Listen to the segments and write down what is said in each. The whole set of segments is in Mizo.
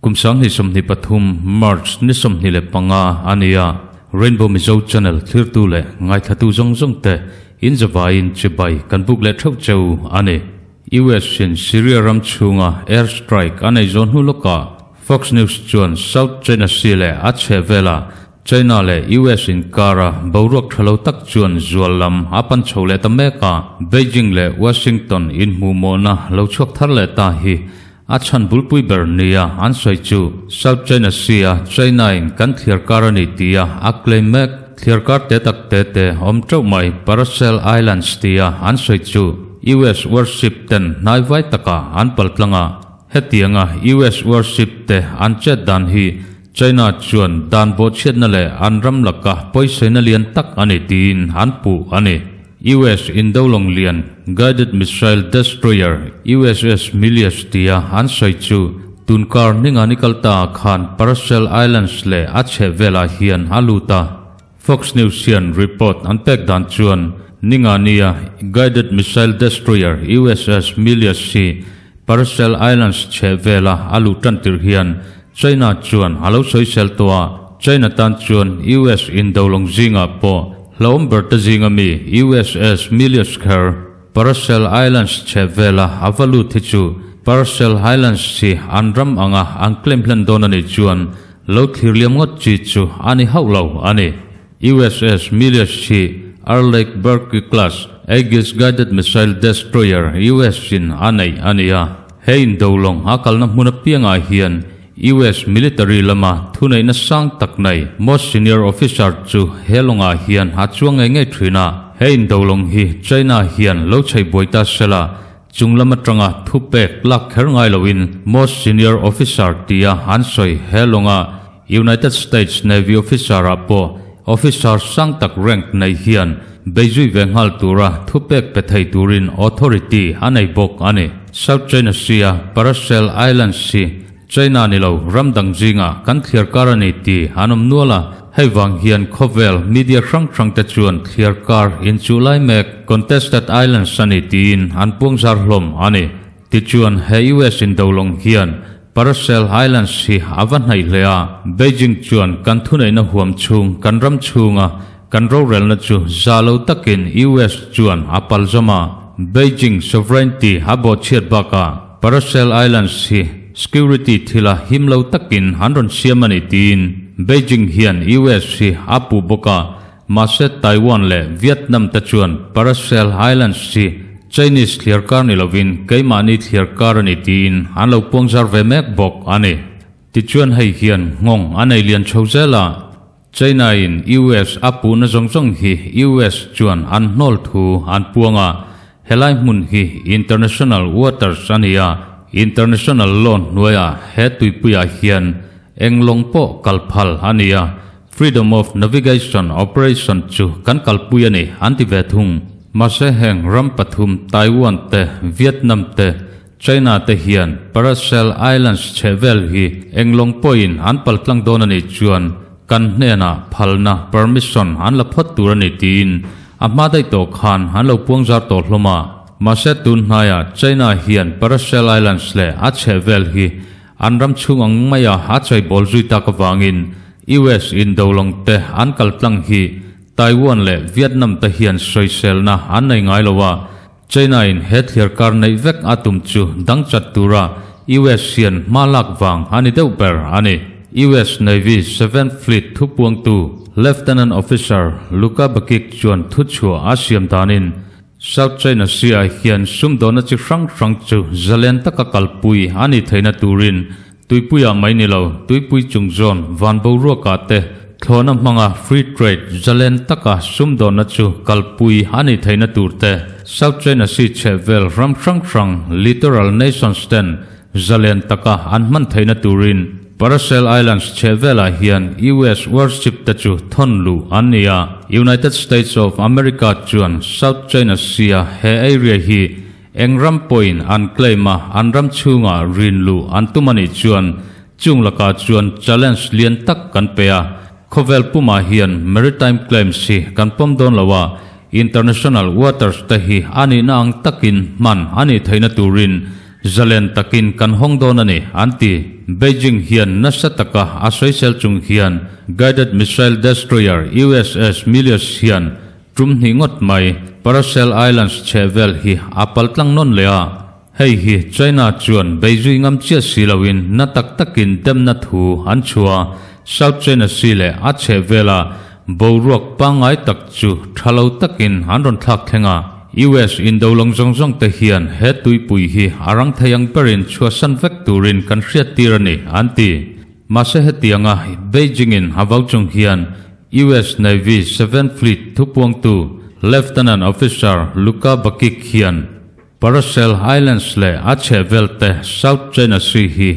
Kum 2023 March ni 25 a ni a, Rainbow Mizo Channel thlirtu leh ngaithlatu zawng zawng te in zavaiin chibai kan buk leh theuh cheu a ni. US in Syria ram chhunga air strike a nei zawh hnu lawkah Fox News chuan South China Sea leh a chhehvela China leh US inkara boruak tha lo tak chuan zual lam a pan chho leh ta mek a, Beijing leh Washington inhmuhmawhna lo chhuak thar leh ta hi a chhan bulpui ber nia an sawi chu South China Sea-a China-in kan thliar kar a ni tia a claim mek. Thliar kar te tak te te awm teuh mai Paracel Islands tia an sawi chu US warship ten hnaivai takah an paltlang a, hetianga US warship te an chet dan hi China chuan dan bawhchhiatna leh an ram laka pawisaina lian tak a ni tiin an puh a ni. US indolawng lian Guided Missile Destroyer USS Milius tia an sawi chu tunkar Ningani kalta ah khan Paracel Islands leh a chhehvelah hian a lut a. Fox News hian report an pek dan chuan Ningania Guided Missile Destroyer USS Milius hi Paracel Islands chhehvela a luh tan tirh hian China chuan a lo sawisel tawh a, China tan chuan US indolawng zingah pawh hlauhawm ber te zinga mi USS Milius kher Paracel Islands chhehvela a va lut hi chu Paracel Islands hi an ram anga an claim hlen dawn a nih chuan lo thlir liam ngawt chi chu a ni hauh lo a ni. USS Milius hi Arleigh Burke class Aegis guided missile destroyer US in a neih a ni a. He indolawng a kalna hmun apiangah hian US military lama thuneihna sang tak nei most senior officer chu he lawngah hian a chuang ngei ngei thin a. He indolawng hi China hian lo chheih buai ta sela chung lam atanga thupek lak kher ngai loin most senior officer tia an sawi he lawnga United States Navy officer ah pawh officer sang tak rank nei hian beizui ve nghal tura thupek pe thei turin authority a nei bawk a ni. South China Sea-a Paracel Islands hi China ni lo ram dang zingah kan thliar kar a ni tih an awm nual a, hei vang hian khawvel media hrang hrang te chuan thliar kar inchuh lai mek contested islands a ni tiin an puangzar hlawm a ni. Tichuan he US indolawng hian Paracel Islands hi a va hnaih hle a, Beijing chuan kan thuneihna huam chhung kan ram chhunga kan rorelna chu za lo takin US chuan a palzawm a, Beijing sovereignty a bawhchhiat bakah Paracel Islands hi security thila him lo takin an rawn siam a ni tiin Beijing hian US hi a puh bawk a, Mahse Taiwan leh Vietnam te chuan Paracel Islands hi Chinese thliar kar ni lovin keimahni thliar kar a ni tiin an lo puangzar ve mek bawk a ni. Tichuan hei hian nghawng a nei lian chho zel a, China in US a puhna zawng zawng hi US chuan an hnawl thu an puang a, helai hmun hi international waters a ni a, international law hnuaiah he tuipuiah hian eng lawng pawh kal phal a ni a, Freedom of Navigation Operation chu kan kalpui a ni, an ti ve thung. Mahse heng ram pathum Taiwan te, Vietnam te, China te hian Paracel Islands chhehvel hi englawng pawhin an paltlang dawn a nih chuan kan hnenah phalna, permission, an la phawt tur a ni tiin a hma daih tawh khan an lo puangzar tawh hlawm a. Mahse tun hnaiah China hian Paracel Islands leh a chhehvel hi An ram chhung ang maia a chaibawl zui tak avangin US indolawng te an kal tlang hi Taiwan leh Vietnam te hian sawiselna an nei ngai lo a, China in he thliar kar neih vek a tum chu dang chat tura US hian hma lak vang a ni deuh ber a ni. US Navy Seventh Fleet thupuangtu Lieutenant Officer Luka Bakik chuan thuchhuah a siam danin South China Sea-ah hian sumdawhna chi hrang hrang chu zalen taka kalpui a nih theihna turin tuipuiah mai ni lo, tuipui chung zawn van boruakah te thlawhna hmanga free trade zalen taka sumdawhna chu kalpui a nih theihna tur te, South China Sea chhehvel ram hrang hrang littoral nations ten Zalen taka an hman theihna turin Paracel Islands chhehvelah hian US warship te chu thawn luh an ni a. United States of America chuan South China Sea-a he area hi eng ram pawhin an claim a, an ram chhungah rin luh an tum a nih chuan chung lakah chuan challenge lian tak kan pe a. Khawvel pumah hian maritime claims hi kan pawm dawn lo a, international waters te hi a nihna ang takin hman a nih theihna turin. Zalen takin kan hawng dawn a ni, an ti. Beijing hian nasa taka a sawisel chung hian guided missile destroyer USS Milius hian tum hnih ngawt mai Paracel Islands chhehvel hi a paltlang nawn leh a. Hei hi China chuan beizui ngam chiah si loin na tak takin demna thu an chhuah a, South China Sea leh a chhehvela boruak pangngai tak chu tha lo takin an rawn thlak thleng a. US indo lawng zawng zawng te hian he tuipui hi a rang thei ang berin chhuahsan vek turin kan hriattir a ni, an ti. Mahse hetianga Beijing-in a vau chung hian US Navy Seventh Fleet thupuangtu Lieutenant Officer Luka Bakik hian Paracel Islands leh a chhehvel te South China Sea hi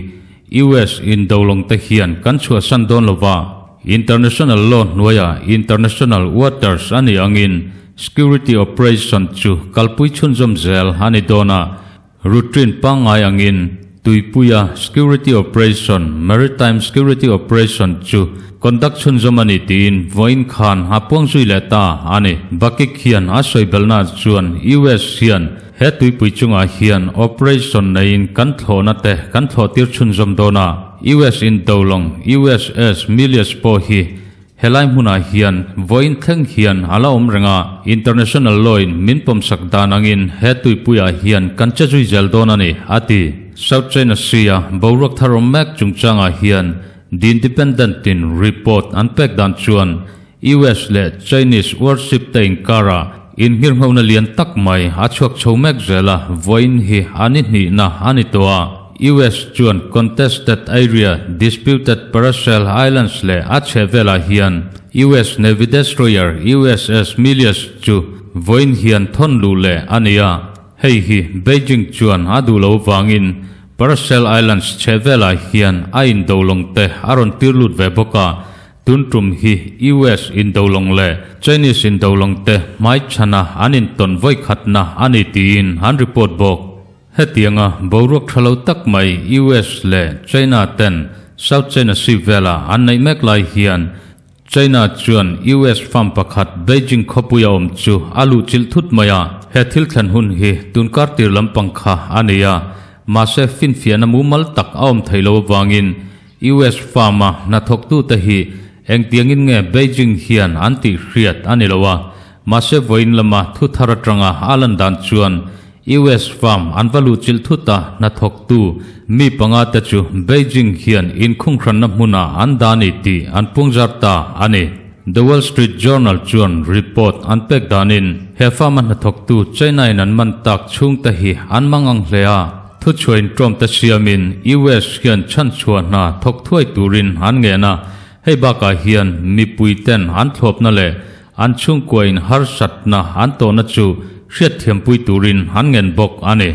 US indolawng te hian kan chhuahsan dawn lo va, International Law hnuaia International Waters a nih angin Security Operation chu kalpui chhunzawm zel a ni dawn a, Routine pangngai angin tuipuia Security Operation, Maritime Security Operation, chu conduct chhunzawm a ni tiin vawiin khan a puang zui leh ta a ni. Bakik hian a sawi belhna chuan US hian he tuipui chungah hian operation neiin kan thlawhna te kan thlawhtir chhunzawm dawn a, US indolawng USS Milius pawh hi Helai hmunah hian vawiin thleng hian a la awm reng a, international law-in min pawmsak dan angin he tuipuiah hian kan che zui zel dawn a ni, a ti. South China Sea-a boruak thar awm mek chungchangah hian The Independent-in report an pek dan chuan US leh Chinese warship te inkarah inhmirhngona lian tak mai a chhuak chho mek zel a, vawiin hi a ni hnihna a ni tawh a. US chuan contested area, disputed Paracel Islands leh a chhehvelah hian US Navy destroyer USS Milius chu vawiin hian thawn luh leh a ni a. Hei hi Beijing chuan a duh lo vangin Paracel Islands chhehvelah hian a indolawng te a rawn tir lut ve bawk a. Tun tum hi US indolawng leh Chinese indolawng te hmaichhana an intawn vawikhatna a ni tiin an report bawk. Hetianga boruak tha lo tak mai US leh China ten South China Sea vela an neih mek lai hian China chuan US farm pakhat Beijing khawpui a awm chu a luh chilh thut mai a. He thil thlen hun hi tunkar tir lampang kha a ni a, mahse finfiahna mumal tak a awm thei lo avangin US farm a hnathawktute hi engtiangin nge Beijing hian an tih hriat a ni lo a, mahse vawiin lama thu thar atanga a lan dan chuan US farm an va luh chilh thut a, hnathawktu mi panga te chu Beijing hian inkhunghranna hmunah an dah a ni tih an pungzar ta a ni. The Wall Street Journal chuan report an pek danin he farm a hnathawktu China in an man tak chhungte hi an mang ang hle a, Thuchhuain tlawmte siamin US hian chhanchhuah hna thawk thuai turin an ngen a, hei bakah hian mipuiten an thlawpna leh an chhungkuain harsatna an tawhna chu hriatthiampui turin an ngen bawk a ni.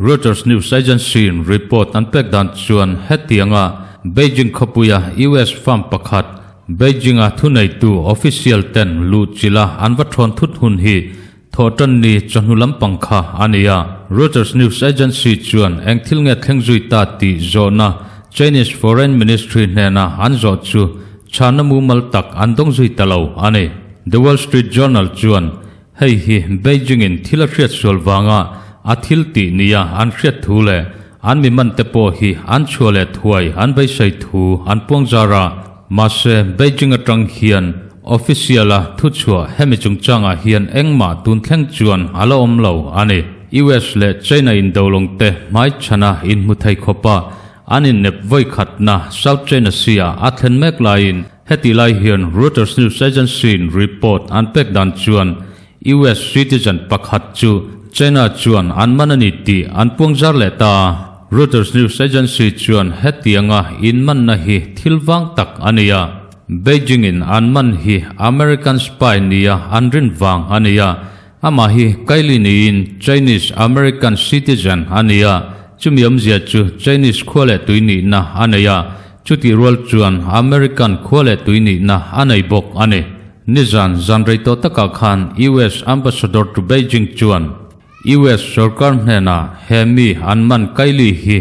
Reuters news agency-in report an pek dan chuan hetianga Beijing khawpuia US firm pakhat Beijing-a thuneitu official-ten luhchilha an va thawn thut hun hi Thawhtanni chawhnu lampang kha a ni a, Reuters news agency chuan eng thil nge thleng zui ta tih zawhna Chinese Foreign Ministry hnena an zawh chu chhana mumal tak an dawng zui ta lo a ni. The Wall Street Journal chuan hei hi Beijing-in thil a hriat sual vanga a thil tih nia an hriat thu leh an mi mante pawh hi an chhuah leh thuai an beisei thu an puang zar a, mahse Beijing atang hian Official-a thuchhuah hemi chungchangah hian engmah tun thleng chuan a la awm lo a ni. US leh China indolawng te hmaichhana inhmu thei khawpa an innep vawi khatna South China Sea-ah a thlen mek laiin heti lai hian Reuters news agency-in report an pek dan chuan US citizen pakhat chu China chuan an man a ni tih an puangzar leh ta a. Reuters news agency chuan hetianga inmanna hi thil vang tak a ni a. Beijing in an man hi American spy nia an rin vang a ni a, amah hi Kaili niin Chinese American citizen a ni a, chumi awmzia chu Chinese khua leh tui nihna a nei a, chutih rual chuan American khua leh tui nihna a nei bawk a ni. Nizan zan rei tawh takah khan US Ambassador to Beijing chuan US sorkar hnenah he mi an man Kaili hi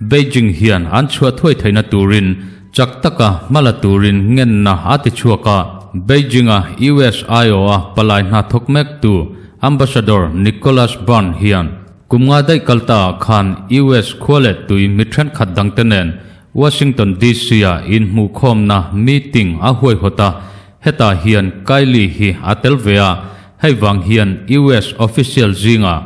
Beijing hian an chhuah thuai theihna turin chak taka hma la turin ngenna a ti chhuak a. Beijing-a US aiawha palai hna thawk mektu Ambassador Nicholas Burn hian Kum nga daih kal ta ah khan US khua leh tui mi thenkhat dangte nen Washington DC ah inhmuhkhawmna meeting a huaihawt a, hetah hian Kylie hi a tel ve a, hei vang hian US official zingah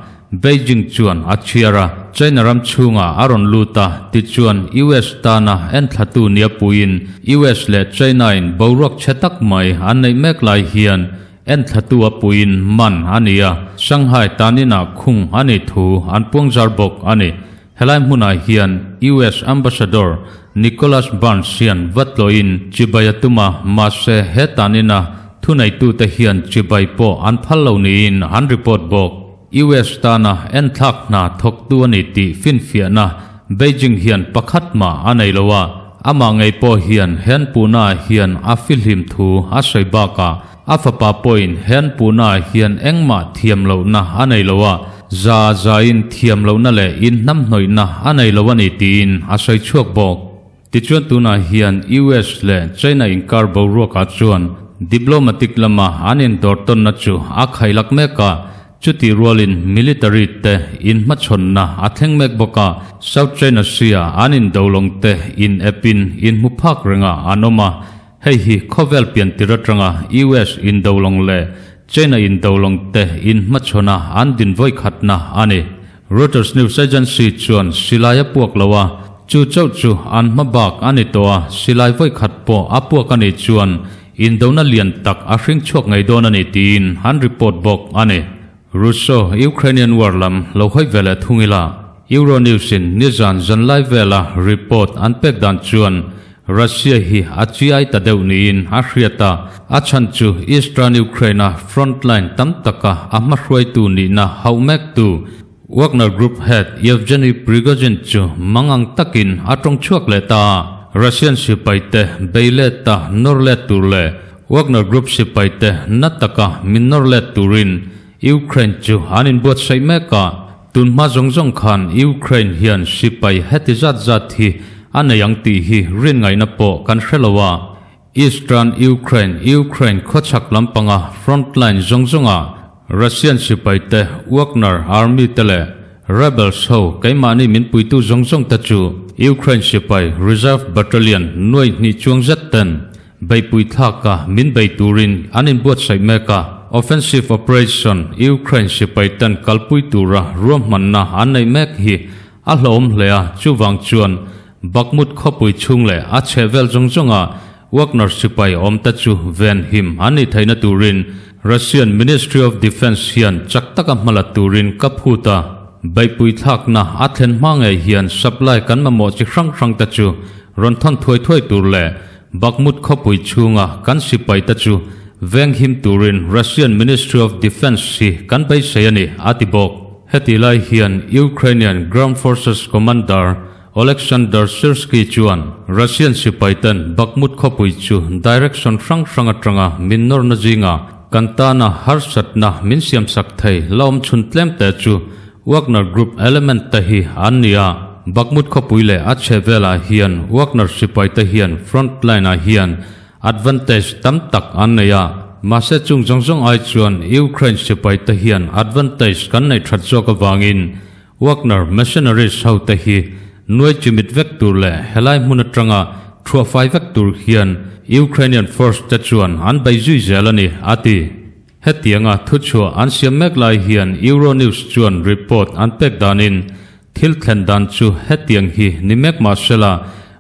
Beijing chuan a chhiar a, China ram chhungah a rawn lut a, tichuan US tana enthlatu nia puiin US leh China-in boruak chhe tak mai an neih mek lai hian Enthlatu a puiin man a ni a, Shanghai taninah khung a nih thu an puangzar bawk a ni. Helai hmunah hian US Ambassador Nicholas Burns hian va tlawhin chibai a tum a, mahse he tanina thuneitute hian chibai pawh an phal lo niin an report bawk. US tana enthlak hna thawktu a ni tih finfiahna Beijing hian pakhat mah a nei lo a, amah ngei pawh hian hen puhnaah hian a fihlim thu a sawi bakah A fapa pawhin hen puhnaah hian engmah thiam lohna a nei lo a, za zain thiam lohna leh inhnamhnawihna a nei lo a ni tiin a sawi chhuak bawk. Tichuan tunah hian US leh China inkar boruakah chuan diplomatic lama an indawrtawnna chu a khailak mek a, chutih rualin military te inhmachhawnna a thleng mek bawk a, South China Sea-a an indolawng te in epin inhmu phak rengah an awm a, Hei hi khawvel pian tir atanga US indolawng leh China indolawng te inhmachhawn a an din vawikhatna a ni. Reuters news agency chuan silai a puak lo a, chu chauh chu an hma bak a ni tawh a, silai vawikhat pawh a puak a nih chuan indona lian tak a hring chhuak ngei dawn a ni tiin an report bawk a ni. Russo-Ukrainian war lam lo hawi ve leh thung ila, Euronews-in nizan zanlai vela report an pek dan chuan Russia hi a chiai ta deuh niin a hriat a, a chhan chu Eastern Ukraine-a frontline tam taka a hmahruaitu nihna hauh mektu Wagner Group head Yevgeny Prigozhin chu mangang takin a tawng chhuak leh ta a, Russian sipaite bei let ta nawr let tur leh Wagner Group sipaite na taka min nawr let turin Ukraine chu an inbuatsaih mek a, Tunhma zawng zawng khan Ukraine hian sipai heti zat zat hi a nei ang tih hi rin ngaihna pawh kan hre lo a. Eastern Ukraine, Ukraine khawchhak lampanga front line zawng zawngah Russian sipaite, Wagner army te leh rebels ho keimahni min puitu zawng zawng te chu Ukraine sipai reserve battalion nuai hnih chuang zet ten Beihpui thlaka min bei turin an inbuatsaih mek a, offensive operation Ukraine sipai ten kalpui tura ruahmanna an neih mek hi a hlauhawm hle a, chuvang chuan Bakhmut khawpui chhung leh a chhehvel zawng zawnga Wagner sipai awmte chu venhim an nih theihna turin Russian Ministry of Defence hian chak taka hmala turin ka phut a, beihpui thlakna a thlen hma ngei hian supply kan mamawh chi hrang hrangte chu rawn thawn thuai thuai tur leh Bakhmut khawpui chhunga kan sipaite chu venghim turin Russian Ministry of Defence hi kan beisei a ni, a ti bawk. Heti lai hian Ukrainian Ground Forces Commander Oleksandr Syrskyi chuan Russian sipaiten Bakhmut khawpui chu direction hrang hrang atanga min nawrna zinga kan tana harsatna min siamsak thei la awm chhun tlemte chu Wagner Group element te hi an ni a, Bakhmut khawpui leh a chhe velah hian Wagner sipai te hian front line ah hian advantage tam tak an nei a, mahse chung zawng zawng ai chuan Ukraine sipai te hian advantage kan neih that zawk avangin Wagner mercenaries ho te hi nuai chimit vek tur leh helai hmun atanga thuah fai vek tur hian Ukrainian force te chuan an bei zui zel a ni, a ti. Hetianga thuchhuah an siam mek lai hian Euronews chuan report an pek danin thil thlen dan chu hetiang hi ni mek mah sela,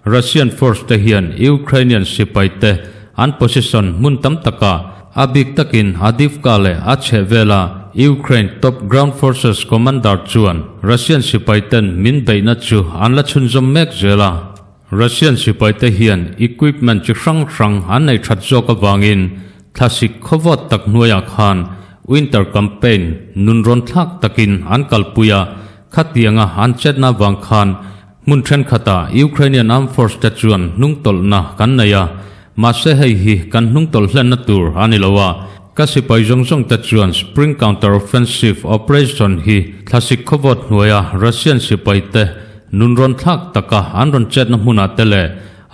Russian force te hian Ukrainian sipai te an position hmun tam takah a bik takin Avdiivka leh a chhehvela Ukraine top ground forces commander chuan Russian sipai ten min beihna chu an la chhunzawm mek zel a. Russian sipaite hian equipment chi hrang hrang an nei that zawk avangin thlasik khawvawt tak hnuaiah khan winter campaign nunrawn thlak takin an kalpui a, khatianga an chetna avang khan hmun thenkhatah Ukrainian armed force te chuan hnungtawlhna kan nei a, mahse hei hi kan hnungtawlh hlenna tur a ni lo a, ka sipai zawng zawng te chuan spring counter offensive operation hi thlasik khawvawt hnuaia Russian sipaite Nun rawn thlak taka an rawn chetna hmunah te leh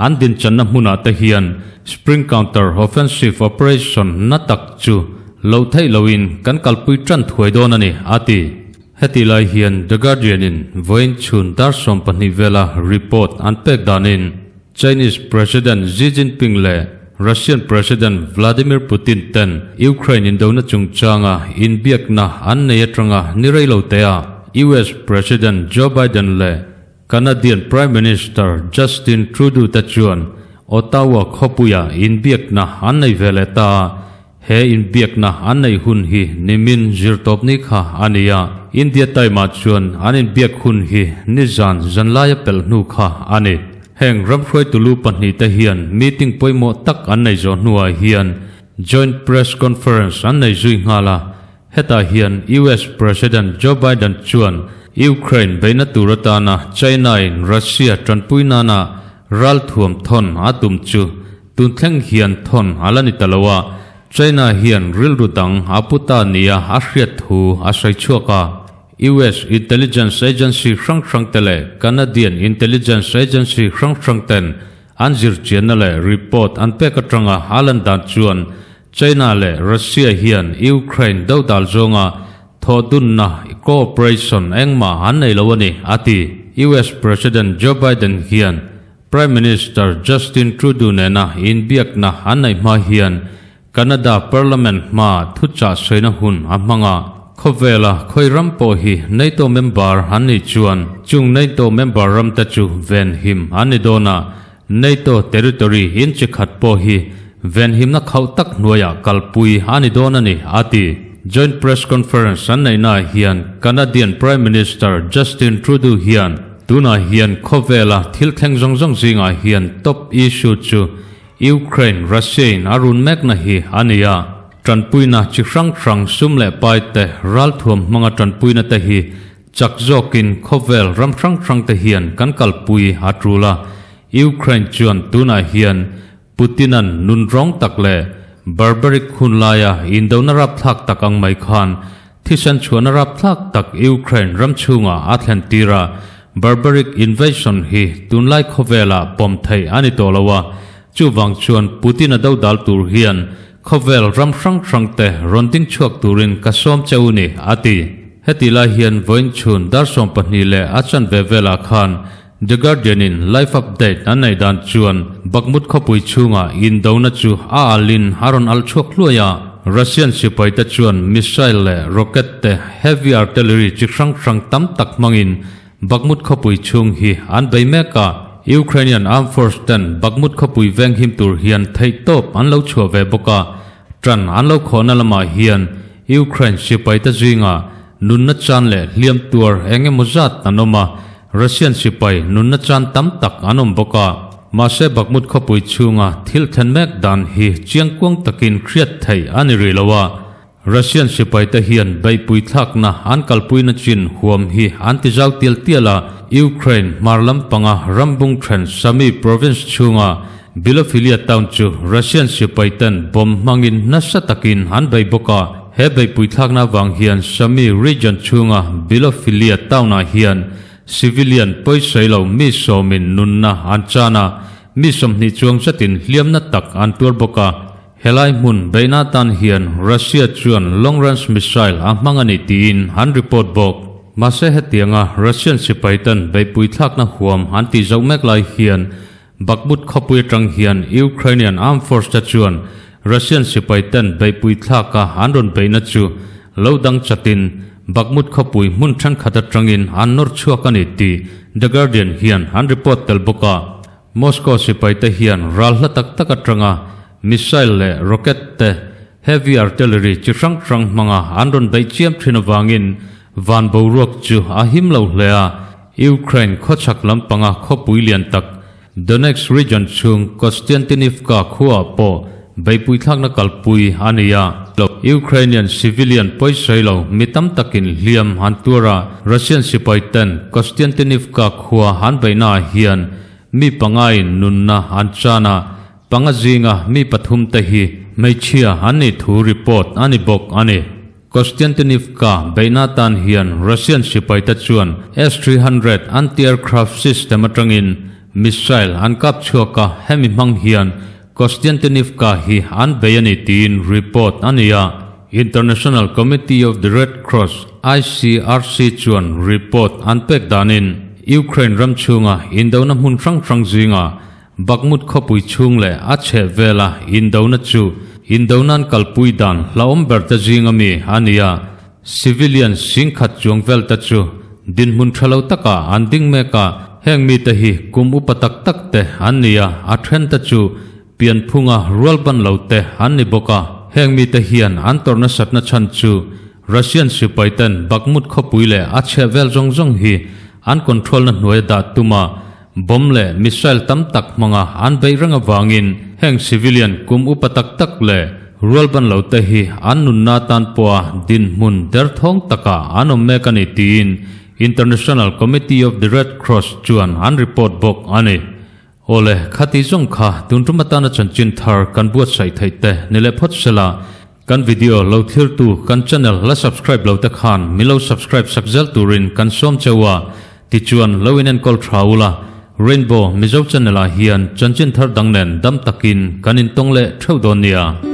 an dinchanna hmunah te hian Spring Counter Offensive Operation na tak chu loh theih loin kan kalpui tan thuai dawn a ni, a ti. Heti lai hian The Guardian in vawiin chhun dar 12 vela report an pek danin Chinese President Xi Jinping leh Russian President Vladimir Putin ten Ukraine indona chungchanga inbiakna an nei atanga ni rei lo tea US President Joe Biden leh Canadian Prime Minister Justin Trudeau te chuan Ottawa khawpuia inbiakna an nei ve leh ta a. He inbiakna an neih hun hi nimin zirtawpni kha a ni a, India Time-ah chuan an inbiak hun hi nizan zanlaia pelh hnu kha a ni. Heng ramhruaitu lu pahnihte hian meeting pawimawh tak an nei zawh hnuah hian Joint Press Conference an nei zui nghal a, hetah hian US President Joe Biden chuan Ukraine beihna tur atana China-in Russia tanpui nana ralthuam thawn a tum chu Tun thleng hian thawn a la ni ta lo a, China hian rilru dang a pu ta nia a hriat thu a sawi chhuak a. US intelligence agency hrang hrang te leh Canadian intelligence agency hrang hrang ten an zirchianna leh report an pek atanga a lan dan chuan China leh Russia hian Ukraine dodal zawnga thawhdunna, cooperation, engmah an nei lo a ni, a ti. US President Joe Biden hian Prime Minister Justin Trudeau nena inbiakna an neih hma hian Canada Parliament hmaa thuchah sawiina hun a hmang a. Khawvela khawi ram pawh hi NATO member an nih chuan chung NATO member ramte chu venhim an ni dawn a, NATO territory in chi khat pawh hi venhimna khauh tak hnuaiah kalpui a ni dawn a ni, a ti. Joint Press Conference an neihnaah hian Canadian Prime Minister Justin Trudeau hian Tunah hian khawvela thil thleng zawng zawng zingah hian top issue chu Ukraine, Russia in a run mekna hi a ni a. Tanpuina chi hrang hrang sum leh pai te, ralthuam hmanga tanpuina te hi chak zawkin khawvel ram hrang hrang te hian kan kalpui a tul a. Ukraine chuan tunah hian Putin-a'n nunrawng tak leh barbaric hun laia indona rapthlak tak ang mai khan thisen chhuahna rapthlak tak Ukraine ram chhungah a thlen tir a, barbaric invasion hi tunlai khawvelah pawm theih a ni tawh lo a, chuvang chuan Putin-a dodal tur hian khawvel ram hrang hrangte rawn ding chhuak turin ka sawm che u ni, a ti. Heti lai hian vawiin chhun dar 12 leh a chanve velah khan The Guardian in live update an neih dan chuan Bakhmut khawpui chhungah indona chu a alin a rawn alh chhuak hluai a, Russian sipaite chuan missile leh rocket te heavy artillery chi hrang hrang tam tak hmangin Bakhmut khawpui chhung hi an bei mek a, Ukrainian armed force ten Bakhmut khawpui venghim tur hian theihtawp an lo chhuah ve bawk a, ṭan an lo khawhna lamah hian Ukraine sipaite zingah Nunna chan leh hliam tuar eng emaw zat an awm a, Russian sipai nunna chan tam tak an awm bawk a. Mahse Bakhmut khawpui chhunga thil thlen mek dan hi chiangkuang takin hriat theih a ni rih lo a. Russian sipaite hian beihpui thlakna an kalpuina chin huam hi an ti zau tial tial a, Ukraine hmar lampanga rambung then Sami province chhunga Bilophilia town chu Russian sipaiten bomb hmangin nasa takin an bei bawk a. He beihpui thlakna avang hian Sami region chhunga Bilophilia town-ah hian civilian pawisawi lo mi sawmin nunna an chan a, mi 20 chuang zetin hliamna tak an tuar bawk a. Helai hmun beihna atan hian Russia chuan long range missile a hmang a ni tiin an report bawk. Mahse hetianga Russian sipaiten beihpui thlakna huam an tih zoh mek lai hian Bakhmut khawpui atang hian Ukrainian Armed Force te chuan Russian sipai ten beihpui thlaka an rawn beihna chu lo dang chatin Bakhmut khawpui hmun thenkhat atangin an nawr chhuak a ni tih The Guardian hian an report tel bawk a. Moscow sipai te hian ral hla tak tak atanga missile leh rocket te heavy artillery chi hrang hrang hmanga an rawn beih chiam thin avangin van boruak chu a him lo hle a. Ukraine khawchhak lampanga khawpui lian tak Donetsk region chhung Kostiantynivka khuaah pawh beihpui thlakna kalpui a ni a. Ukrainian civilian pawisawi lo mi tam takin hliam an tuar a, Russian sipai ten Kostiantynivka khua an beihnaah hian mi pangain nunna an chan a, panga zinga mi pathum te hi hmeichhia an nih thu report a ni bawk a ni. Kostiantynivka beihna atan hian Russian sipaite chuan S-300 anti-aircraft system atangin missile an kap chhuak a, hemi hmang hian Kostiantynivka hi an bei a ni tiin report a ni a. International Committee of the Red Cross, ICRC, chuan report an pek danin Ukraine ram chhunga indona hmun hrang hrang zinga Bakhmut khawpui chhung leh a chhehvela indona chu indonan kalpui dan hlauhawm ber te zinga mi a ni a, civilian singkhat chuang vel te chu dinhmun tha lo takah an ding mek a, heng mite hi kum upa tak tak te an ni a, a then te chu Pianphunga rualban lo te an ni bawk a, heng mite hian an tawrh nasatna chhan chu Russian sipai ten Bakhmut khawpui leh a chhehvel zawng zawng hi an control na hnuaia dah tuma bomb leh missile tam tak hmanga an beih reng avangin heng civilian kum upa tak tak leh rualban lo te hi an nunna tan pawha dinhmun derthawng takah an awm mek a ni tiin International Committee of the Red Cross chuan an report bawk a ni. Awle, khati zawng kha tun tum atana chanchin thar kan buatsaih theih te ni leh phawt sela, kan video lo thlirtu kan channel la subscribe lo te khan min lo subscribe sak zel turin kan sawm cheu a, tichuan lo in enkawl tha ula, Rainbow Mizo channel ah hian chanchin thar dang nen dam takin kan intawng leh theuh dawn nia.